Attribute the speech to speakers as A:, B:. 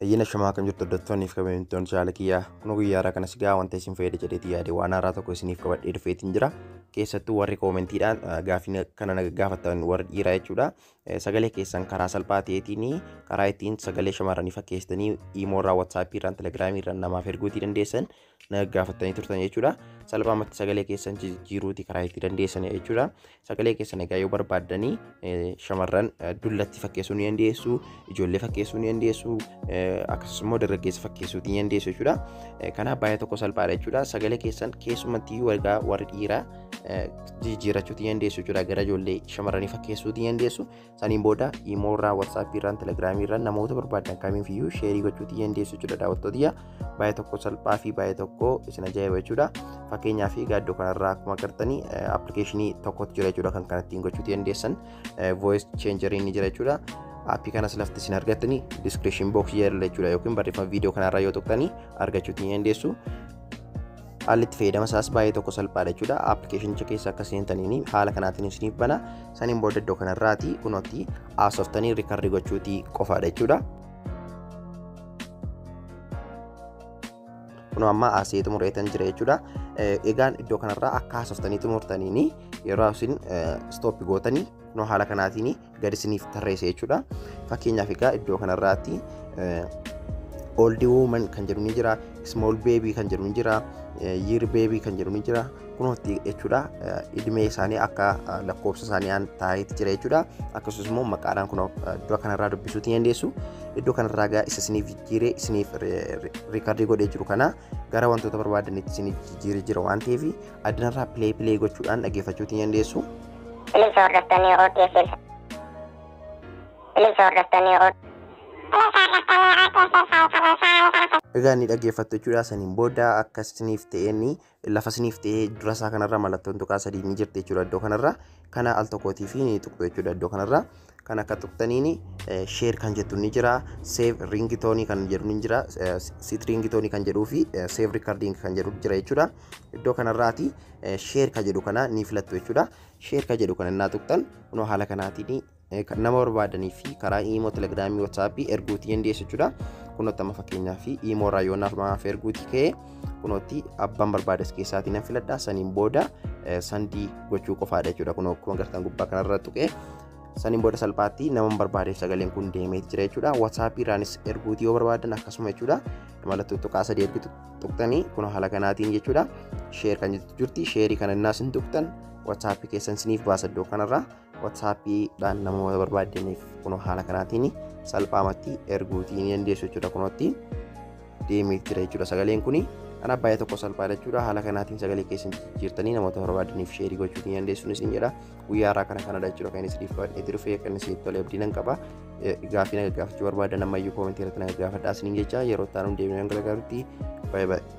A: Bayyina shamaa kan jirtu hordoftoonni fi kabajamtoonni jaalala kiyyaa kun guyyaa haaraa kanas gaa wanta isin fayyada jedheetii yaade waan haaraa tokko isiniif qabadhee dhufeetiin jira. Keessattuu warri koomentiidhaan gaafii kana na gaafattan warri dhiiraa jechuudha. Sagalee keessan karaa salphaa ta'eetiin karaa ittiin sagalee shamarranii fakkeessitanii iimoo irraa, waatsaappii irraan, telegiraamii irraan namaaf erguutii dandeessan na gaafattanii turtan jechuudha. Salphaamatti sagalee keessan jijjiiruutii karaa itti dandeessan jechuudha. Sagalee keessan egaa yoo barbaaddanii shamarran dullatti fakkeessuu ni dandeessu, ijoollee fakkeessuu ni dandeessu, akkasumas immoo dargaggeessa fakkeessuu ni dandeessu jechuudha. Kanaaf baay'ee tokko salphaadha jechuudha. Sagalee keessan keessumatti egaa warri dhiiraa jijjiirachuu ni dandeessu jechuudha. Gara ijoollee shamarranii fakkeessuu ni dandeessu. Saniin booda iimoo irraa, waatsaappii irraan, telegiraamii irraan namoota barbaadan kamiifiyyuu sheerii gochuu ni dandeessu jechuudha. Daawwattoota baay'ee tokko salphaa fi baay'ee tokko isin ajaa'iba jechuudha. Fakkeenyaaf egaa iddoo kanarraa akkuma agartanii appilikeeshinii tokkotu jira jechuudha kan kana ittiin gochuu dandeessan voice changer ni jira jechuudha. Aappii kanas lafti isin argattanii description box jala jechuudha yookiin barreeffama viidiyoo kanarraa yoo tuqxanii argachuu ni dandeessu. Haalli itti fayyadama isaas baay'ee tokko salphaadha jechuudha. Appilikeeshinicha keessa akka seentaniin haala kanaatiin isiniif bana. Saniin booda iddoo kanarraati kunootti haasoftanii riikardii gochuutii qofaadha jechuudha. Kunoo amma haasa'ee xumureetan jira jechuudha. Egaan iddoo kanarraa akka haasoftanii xumurtaniin yeroo isin stop gootanii kunoo haala kanaatiin gadi isiniif tarreessa jechuudha. Fakkeenyaaf egaa iddoo kanarraatti old woman kan jedhu ni jira, small baby kan jedhu ni jira, year baby kan jedhu ni jira. Kunootti jechuudha idmee isaanii akka lakkoofsa isaanii taa'eeti jira jechuudha. Akkasumas immoo maqaadhaan kunoo iddoo kanarraa dubbisuu ni dandeessu. Iddoo kanarraa egaa isa isiniif jijjiiree isiniif riikardii godhee jiru kana gara wantoota barbaadanitti isiniif jijjiiree jira waan ta'eef addunarraa pilee pilee gochuudhaan dhaggeeffachuu ni dandeessu.
B: Bilisa hordoftanii OTFL. Bilisa hordoftanii OTFL.
A: Egaa ni dhaggeeffattu jechuudha. Saniin booda akka isiniif ta'een lafa isiniif ta'ee dura isaa kanarra mallattoon tuqaa sadii ni jirti jechuudha iddoo kanarra. Kana al tokkootii fi ni tuqxu jechuudha iddoo kanarra. Kan akka tuqxaniin sheer kan jettu ni jira, save ringtoonii kan jedhu ni jira, sit ringtoonii kan jedhuu fi save recording kan jedhu jira jechuudha. Iddoo kanarraati sheer kan jedhu kana ni filattu jechuudha. Sheer kan jedhu kana innaa tuqxan kunoo haala kanaatiin nama barbaadanii fi karaa iimoo, telegiraamii, waatsaappii erguutii dandeessu jechuudha. Kunootti amma fakkeenyaaf iimoo irraa yoo naaf erguutii ka'e kunootti abbaan barbaades keessaatii nan filadha. Saniin booda sandii gochuu qofaadha jechuudha. Kunoo akkuma agartan gubbaa kanarra tuqee saniin booda salphaatti nama barbaadeef sagaleen kun deemee jira jechuudha. Waatsaappii irraanis erguutii yoo barbaadan akkasuma jechuudha. Mallattoo tuqaa sadii ergitu tuqxanii kunoo haala kanaatiin jechuudha. Sheer kan jettu jirti. Sheerii kana innaas hin tuqxan waatsaappii keessan isiniif baasa iddoo kanarraa. Waatsaappiidhaan namoota barbaadaniif kunoo haala kanaatiin salphaamatti erguutii ni dandeessu jechuudha. Kunootti deemee jira jechuudha sagaleen kuni. Kanaaf baay'ee tokko salphaadha jechuudha. Haala kanaatiin sagalee keessan jijjiirtanii namoota barbaadaniif sheerii gochuu ni dandeessu isin jedha. Guyyaa haaraa kana kanadha jechuudha kan isiniif qabadhee dhufe kan isinitti tole abdii nan qaba. Gaaffii na gaafachuu barbaadan ammayyuu koomentii irratti na gaafadhaa isiniin jecha yeroo itti aanu deemnee hanga gargaarutti baay'ee baay'ee.